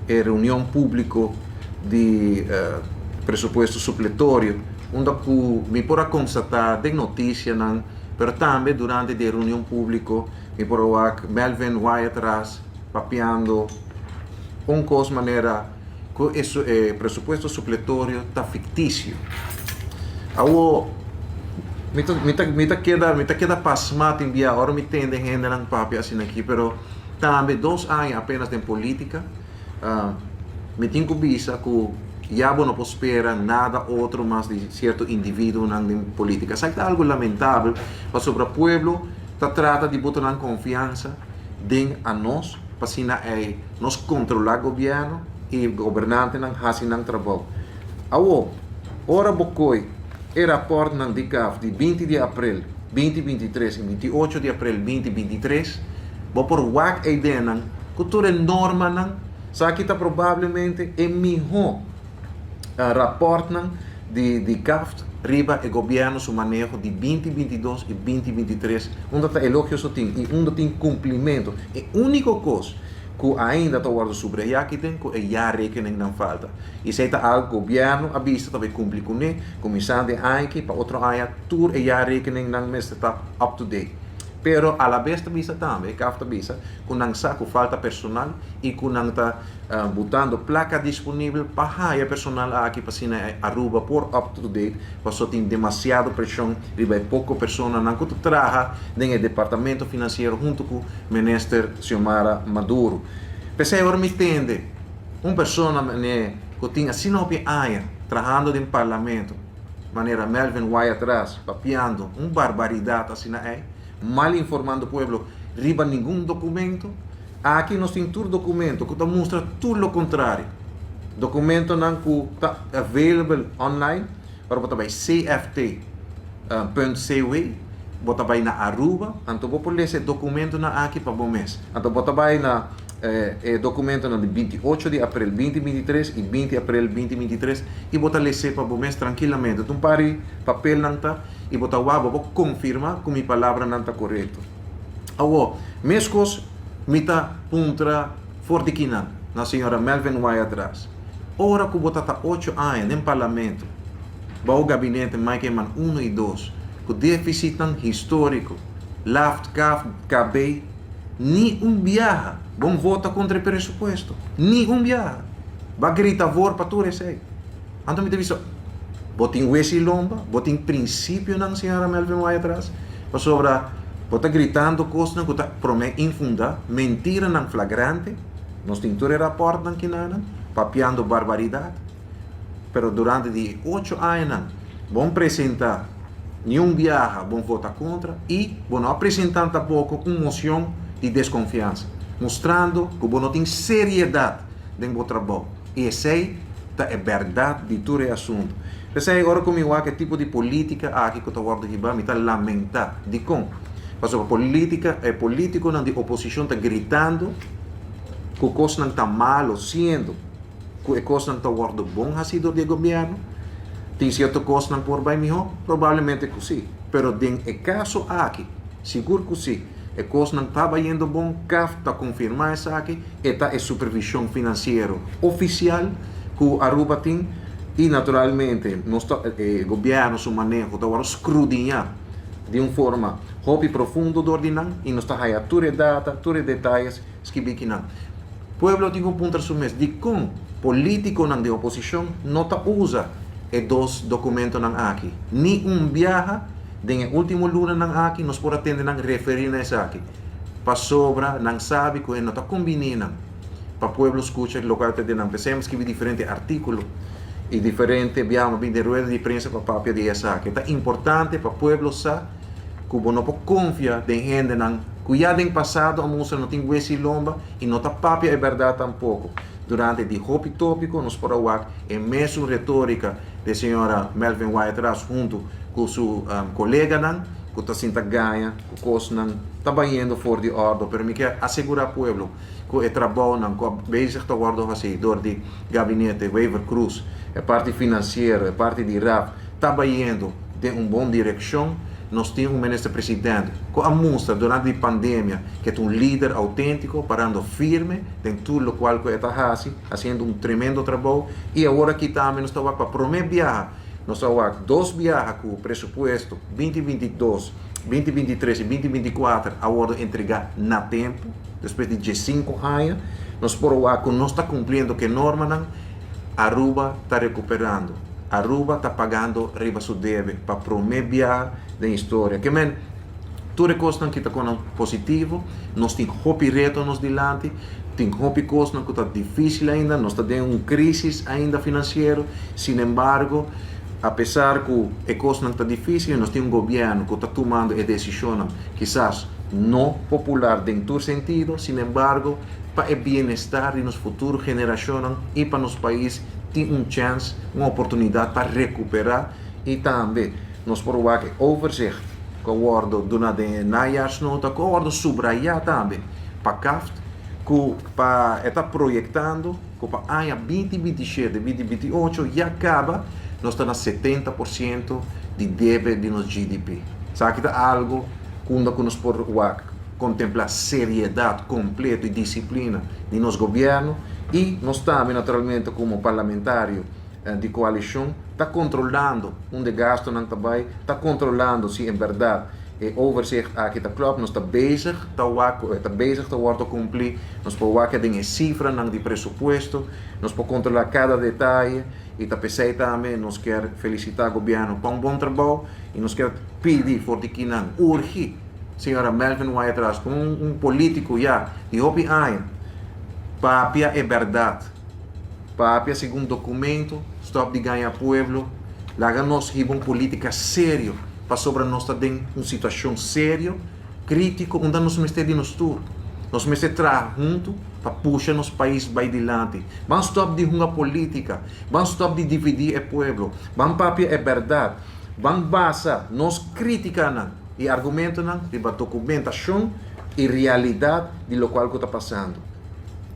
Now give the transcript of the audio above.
e reunion públiko di presupuesto supletorio, unda ku mi por a konstatá den notisianan, pero tambe durante di e reunion públiko mi por a wak Melvin Wyatt-Ras papiando un kos manera ku e presupuesto supletorio ta fiktisio. Awor mi ta mi ta mi ta keda mi ta keda pasmá tin bia ora mi tende hendenan papia asina aki, pero tambe 2 aña apenas den polítika, mi tin ku bisa ku ya bo no por spera nada otro mas di sierto individuonan den polítika. Esaki ta algu lamentabel pasobra pueblo ta trata di bota nan konfiansa den anos pa asina ei nos kontrolá gobièrnu i gobernantenan hasi nan trabou. Awor, ora bo koi e rapòrtnan di CAF di 20 di aprel 2023 i 28 di aprel 2023, bo por wak ei dennan ku tur e normanan. Esaki ta probablemente e mihó rapòrtnan di CAF riba e gobièrnu su maneho di 2022 i 2023, unda ta elogio so tin i unda tin kumplimentu. E úniko kos ku ainda ta wòrdu subrayá aki den ku e jaarrekeningnan falta. Esei ta algu ku gobièrnu a bisa ta bai kumpli kuné kuminsando e aña aki pa otro aña tur e jaarrekeningnan mester ta up to date. Pero alabes ta bisa tambe, e CAF ta bisa, ku nan sa ku falta personal i ku nan ta butando plaka disponibel pa haya personal aki pa asina e Aruba por up to date pasobra tin demasiado preshon riba e poko personanan ku ta traha den e departamento finansiero huntu ku Minister Xiomara Maduro. P'esei ora mi tende un persona manera ku tin asina hopi aña trahando den parlamento manera Melvin Wyatt-Ras papiando un barbaridat asina ei, mal informando pueblo riba ningun documento. Aki nos tin tur documento cu ta mustra tur lo contrario. Documentonan cu ta available online, ora bo ta bay CFT punt CW, bo ta bay na Aruba, anto bo por lesa e documentonan aki pa bo mes. Anto bo ta bay na e documentonan di 28 di april 2023 y 20 april 2023 y bo ta les'e pa bo mes trankilamente. Ta un par di papelnan ta y bo ta wak, bo por confirma cu mi palabranan ta corecto. Awor, mescos mi ta puntra for di kinan na señora Melvin Wyatt-Ras, ora cu bo ta ta 8 aña den Parlamento bao gabinete Mike Eman 1 y 2 cu deficitnan historico, LAFT, CAF, KB, ni un biaha bo n vota contra e presupuesto, ni un biaha. Bo a grita voor pa tur esey. Anto mi ta bisa, bo tin wesi lomba, bo tin principionan, señora Melvin Wyatt-Ras, pasobra bo ta gritando cosnan cu ta prome infunda, mentiranan flagrante, nos tin tur e raportnan kinanan, papiando barbaridad, pero durante di e 8 añanan bo n presenta ni un biaha bo n vota contra y bo no a presenta tampoco un mocion di desconfiansa, mustrando cu bo no tin seriedad den bo trabou. Y esey ta e berdad di tur e asunto. P'esey ora cu mi wak e tipo di politica aki cu ta wordo hiba, mi ta lamenta. Dicon? Pasobra politica, e politiconan di oposicion ta gritando cu cosnan ta malo, siendo cu e cosnan ta wordo bon haci dor di e gobierno. Tin cierto cosnan por bay miho? Probablemente cu si. Pero den e caso aki, sigur cu si. E cosnan ta bayendo bon, CAF ta confirma esaki. E ta e supervision financiero oficial cu Aruba tin y naturalmente nos ta e gobierno su maneho ta worde scrudiña di un forma hopi profundo door di nan y nos ta haya tur e data, tur e detayes skibi kinan. Pueblo tin cu puntra su mes dicon politiconan di oposicion no ta usa e dos documentonan aki. Ni un biaha den e ultimo lunanan aki nos por a tende nan referi na esaki. Pasobra nan sabi ku e no ta kumbiní nan pa pueblo skucha lokual ta den nan. P'esei mi skibi diferente artíkulo i diferente biaha mi a bin den rueda di prensa pa papia di esaki. Ta importante pa pueblo sa ku bo no por konfia den hendenan ku ya den pasado a mustra no tin wesi lomba i no ta papia e bèrdat tampoko. Durante di hopi tópiko nos por a wak e mesun retórika di señora Melvin Wyatt-Ras huntu ku su koleganan ku ta sinta gaña ku kosnan ta bayendo for di òrdo, pero mi ke asegurá pueblo ku e trabounan ku a bezig ta wòrdu hasí dor di gabinete Wever-Croes, e parti finansiero, e parti di RAF, ta bayendo den un bon direkshon. Nos tin un minister presidente ku a mustra durante di pandemia ku ta un lider outéntiko, parando firme den tur loke ku e ta hasi, hasiendo un tremendo trabou. I awor aki tambe nos ta pa promé biaha, nos ta dos biaha ku presupuesto 2022, 2023 i 2024 a entregá na tempu, despues di 5 aña. Nos por ku nos ta kumpliendo ku norma. Aruba ta rekuperando. Aruba ta pagando riba su debe pa promé biaha den historia. Ke men, tur kos ku ta kon positivo, nos tin hopi reto nos dilanti, tin hopi kos ku ta difísil ainda, nos ta den un krísis ainda finansiero. Sin embargo, apesar ku e kos ta difísil, nos tin un gobièrnu ku ta tumando e desishon, kisas no popular den tur sentido, sin embargo, pa e bienestar di nos futuro generashon i pa nos pais tin un chèns, un oportunidat pa rekuperá. I tambe nos por wak overzicht ku a wòrdu duná den najaarsnota, ku a wòrdu subrayá tambe pa CAFT, ku pa ta proyektando ku pa aña 2027, 2028 ya kaba nos ta na 70% di debe di nos GDP. Esaki ta algu ku nos por kontemplá seriedat kompleto i disiplina di nos gobièrnu, i nos tambe, naturalmente, komo parlamentario di koalishon, ta kontrolando unda gastonan ta bai, ta kontrolando si en berdat e overzicht aki ta klopt. Nos ta bezig, ta wak, ta bezig ta wòrdu kumplí. Nos por wak den e sifranan di presupuesto, nos por kontrolá kada detaye, i ta p'esei tambe nos ke felisitá gobièrnu pa un bon trabou i nos ke pidi for di akinan, urgi señora Melvin Wyatt, komo un polítiko ya di hopi aña, papia e berdat, papia segun dokumento, stòp di gaña pueblo, laga nos hiba un polítika serio, pasobra nos ta den un situashon serio, krítiko, unda nos mester di nos tur. Nos mester traha huntu pa pusha nos pais bai dilanti. Ban stòp di hunga polítika, ban stòp di dividí e pueblo, ban papia e berdat, ban basa nos krítikanan i argumentonan riba dokumentashon i realidat di loke ta pasando.